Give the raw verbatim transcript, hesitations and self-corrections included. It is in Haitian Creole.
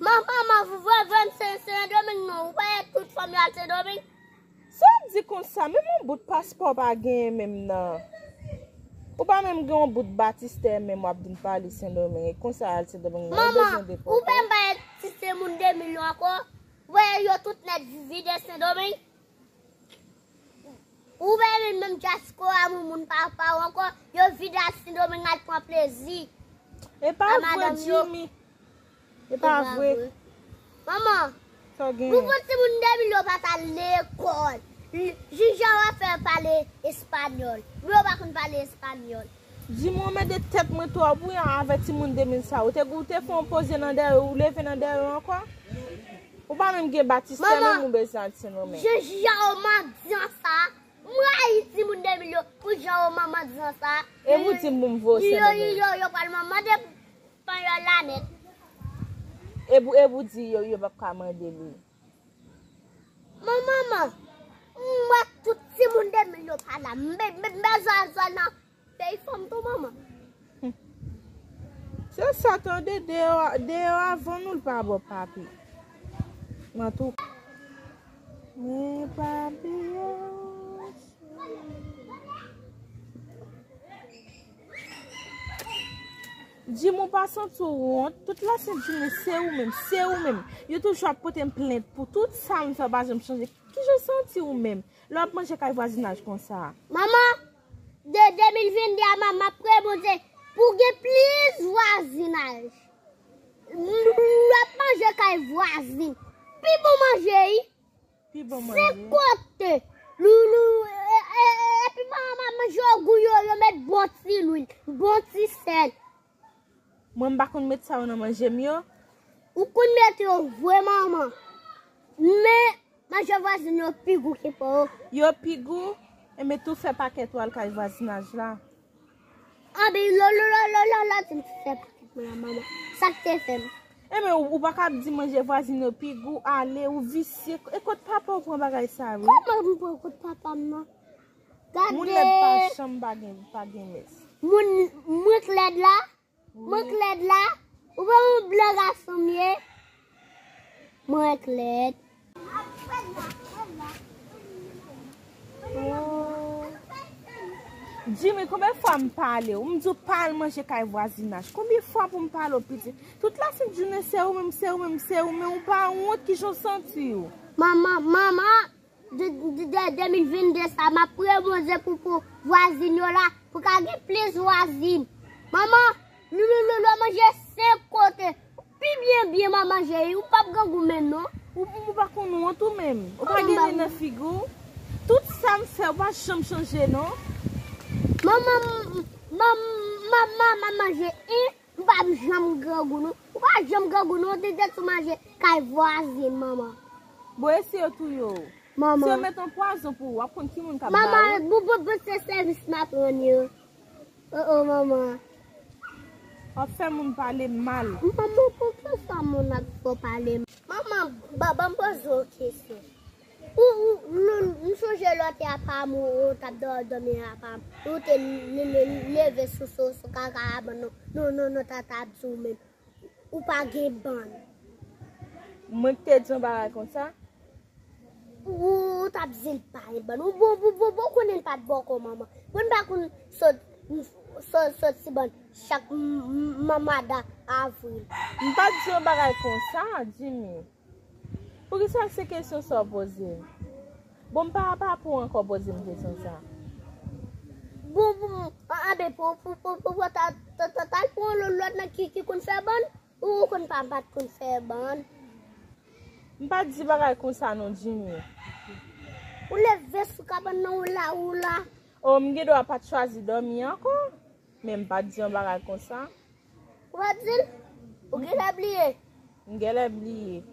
Manman, manman, vre, vre, m se Sendomeng non. Ou pa wè tout fanmi al Sendomeng? Sa w ap di konsa? Menm yon bout paspò w pa genyen menm nan. Ou pa menm gen yon bout batistè menm w ap vin pale Sendomeng. E konsa al Sendomeng nan. Ou bezwen depòte w. Manman, ou pa m pa wè ti timoun de mil yo ankò? Ou wè yo tout nèt vide Sendomeng? Ou pa menm dyaspora moun, moun pa pa w ankò, yo vide al Sendomeng al pran plezi. E pa vre, Jimmy. E pa vre. Manman, pou bon timoun de mil yo pa t al lekòl. Jija w ap fè pale espanyòl. Yo pa konn pale espanyòl. Di mwen, mède tèt mwen twòp wi avè timoun de mil sa. Ou te, ou te fè yon poze nan dèyè, ou leve nan dèyè ankò. Ou pa menm gen batistè, menm ou bezwen al Sendomeng. Jija w mandyan sa. M rayi timoun de mil yo pou jan yo manman di sa. E pou di m pou m voye Sendomeng. Yo, yo, yo pral manman de panyòl la nèt. E pou, e pou di yo, yo p ap ka mande li. Manman, manman, m wè tout timoun de mil yo pa la. M be-, m be-, m bezwen al zòn nan peyi fanm tou, manman. Se sa tande deyò, deyò a vann ou l pa bò papi. Antouka. Men papi yo. Jimmy, ou pa santi w wont? Tout lasent jounen se ou menm, se ou menm. Yo toujou ap pote m plent pou tout sa m fè, w pa janm chanje. Kijan w santi w menm lè w ap manje kay vwazinaj konsa? Manman, de de mil venn de a, manman, m ap priye Bondye pou gen plis vwazinaj. Lè w ap manje kay vwazin, pi bon manje, wi. Pi bon manje. Se kote. Loulou, e, e, e, epi manman manje yo gou yo, yo met bon ti lwil, bon ti sèl. Mwen, m pa konn met sa yo nan manje m yo. Ou konn met yo vre, manman. Men, manje vwazin yo pi gou ke pa w. Yo pi gou, enben tou fè pakèt ou al kay vwazinaj la. Anben, lo, lo, lo, lo, lo, lo, di m fè pakèt mwen la, manman. Sa k te fè m? Enben, ou, ou pa ka ap di manje vwazin yo pi gou, ale, ou visye. E kot papa w pran bagay sa, wi? Kòman m pran kot papa m nan? Gade. Moun lèd pa janm pa gen, pa gen mès. Moun, mwen k lèd la? Mwen k lèd la? Ou pa yon blan gason m ye? Mwen k lèd. Oh. Jimmy, konbyen fwa m pale w? M di w pa al manje kay vwazinaj. Konbyen fwa pou m pale w, pitit? Tout lasent jounen se ou menm, se ou menm, se ou menm. Ou pa wont, kijan w santi w? Manman, manman, de, de, de, de mil venn de sa, m ap priye Bondye pou, pou vwazin yo la, pou ka gen plis vwazin. Manman, loulou, loulou, manje senk kote. Pi byen, byen, manman, manje, ou p ap grangou menm, non. Ou, ou pa konn wont ou menm. Ou pa gen nen nan figi w. Tout sa m fè, ou pa janm chanje, non. Manman, manman, manman, manje, en. M p ap janm grangou non. Ou pa janm grangou non, ou te tou manje kay vwazin, manman. Bon, e si yo touye w? Manman. Si yo met yon pwazon pou ou, w ap konn ki moun k ap ba ou? Manman, bon, bon, bon, se sèvis m ap rann yo. Oh, oh, manman. W ap fè moun pale m mal. Manman, poukisa moun ap fè w pale m? Manman, ba, ban m poze w kesyon. Ou, ou, nou, m sonje lòt yè apa m, ou, ou t ap dò-, dòmi apa m. Ou te le-, le-, leve sou, sou, sou kaka a bann nou, nou, nou, nou ta, ta ap di w menm. Ou pa gen bann. Mwen ki te di yon bagay konsa? Ou, ou t ap di l pa gen bann. Ou bon, bon, bon, bon, konnen l pa t bòkò manman. Bon, l pa konn sot, sot, sot ti bann chak m-, m-, mwa d avril. M pa t di yon bagay konsa, Jimmy. Poukisa se kesyon sa w poze m? Bon, m pa, pa pou ankò poze m kesyon sa. Bon, bon, a, anben, pou, pou, pou, pou, pou ta, ta, ta, ta al pran lòt, lòt nèg ki, ki konn fè bann, ou, ou konn pa, pa t konn fè bann. M pa t di bagay konsa non, Jimmy. Ou leve sou kabann nan, ou la, ou la. Oh, m gen dwa pa t chwazi dòmi ankò. Men m pa t di yon bagay konsa. Ou pa t di l? Ou genlè bliye? M genlè bliye.